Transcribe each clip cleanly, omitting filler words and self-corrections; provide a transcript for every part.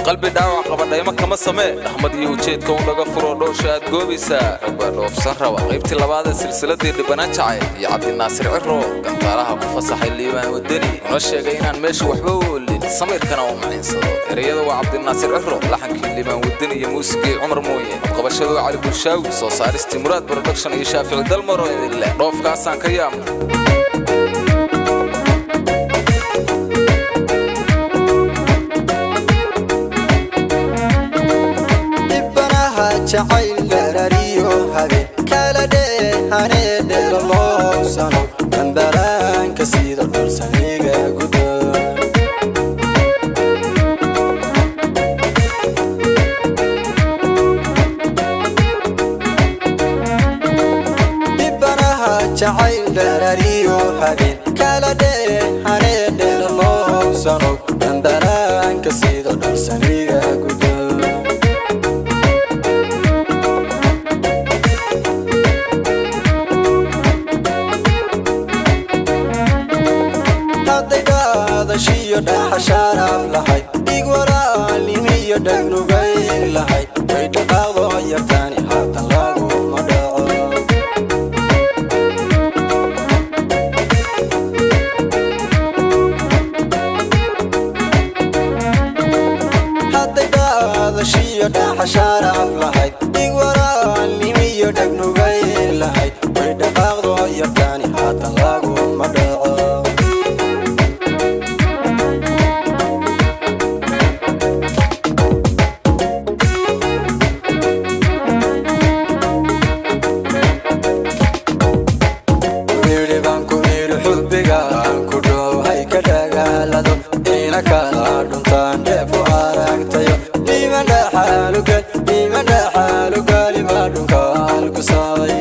Qalbi dhaawac qaba dhaymo kama samee. Dhahmad iyo ujeedka u dhaga furo dhoosha aad goobaysaa. Rag baa dhoofsan raba. Qaybtii labaad ee silsiladii Dhibana Jacayl iyo Cabdinaasir Ciro gantaalaha ku fasaxay Liibaan Wadani, una sheegay inaan meesha waxba u oolin, samirkana u macinsado. Ereyada waa Cabdinaasir Ciro, laxankii Liibaan Wadani iyo muusigii Cumar Mooye, qabashadu Cali Bulshaawi, soo saaristii Muraad Production iyo Shaafici Dalmaro. Idinleh dhoofkaasaan ka yaabna. Dhibanaha jacayl dharariyo habe kala dheehanee dheera loosano dambaraanka sida dhulsaniga guda. Dhibanaha jacayl dharariyo habeen kala dheehanee dheera loosano dambaraanka sida dhulsaniga guda. Hadday dhaadashiyo dhaxa sharaf lahayd, dhig walaalnimiyo dhagnugayl lahayd, way dhaqaaqdo yartaani haatan laguma dhaco. Hadday dhaadashiyo dhaxa sharaf lahayd, dhig walaalnimiyo dhagnugayl lahayd, way dhaqaaqdo yartaani haatan laguma dhaco. Yidhi baan ku yidhi xubbiga aan ku dhowhay ka dhagaalado ina kala dhuntaan dheef u aragtayo dhiman dhaxaalugal dhiman dhaxaalugali baa dhunkaal ku saabay.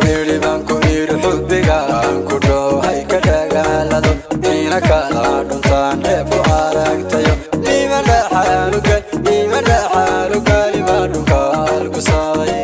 Yidhi baan ku yidhi xubbiga aan ku dhowhay ka dhagaalado ina kala dhuntaan dheef u aragtayo dhiman dhaxaalugal dhiman dhaxaalugali baa dhunkaal ku saabay.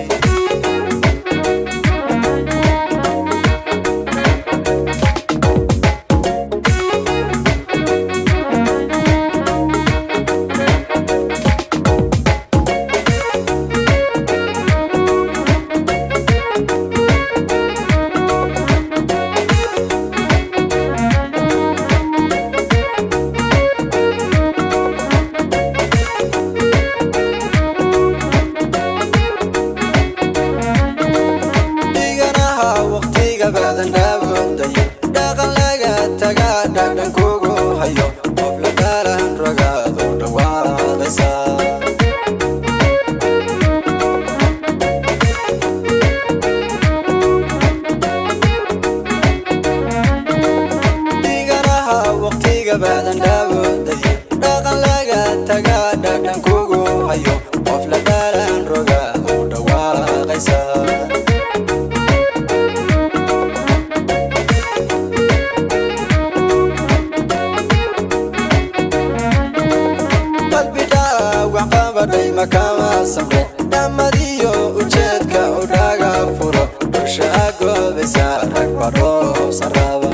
Dhiganaha waqtiga badan dhaawoodayo dhaqan laga tagaa dhadhan kugu hayo qof la dhalan rogaadu dhawaaqaysa. Dhiganaha waqtiga badan dhaawoodayo dhaqan laga tagaa dhadhan kugu hayo qof la dhalan rogaadu dhawaaqaysa. Qalbi dhaawac qabadhay makama samre dhammadiyo ujeedka u dhaga furo bulsha goobaysa rag badhoobsan raba.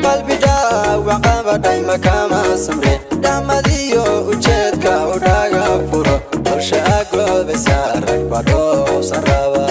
Qalbi dhaawac qabadhay makama samre dhammadiyo ujeedka u dhaga furo bulsha goobaysa rag badhoobsan raba.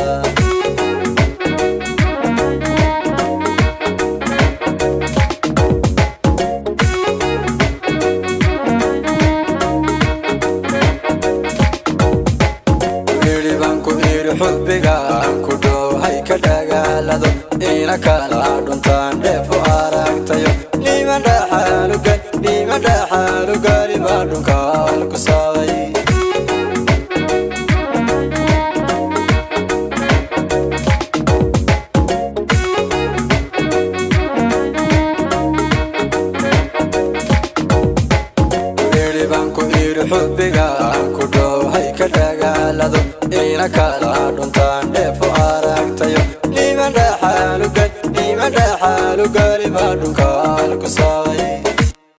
Yidhi baan ku yidhi xubbiga aan ku dhowhay ka dhagaalado ina kala dhuntaan dheef u aragtayo dhiman dhaxaalugal dhiman dhaxaalugali baa dhunkaal ku saabay. Yidhi baan ku yidhi xubbiga aan ku dhowhay ka dhagaalado ina kala dhuntaan dheef u aragtayo dhiman dhaxaalugal dhiman dhaxaa. Dhaxaalugali baa dhunkaal ku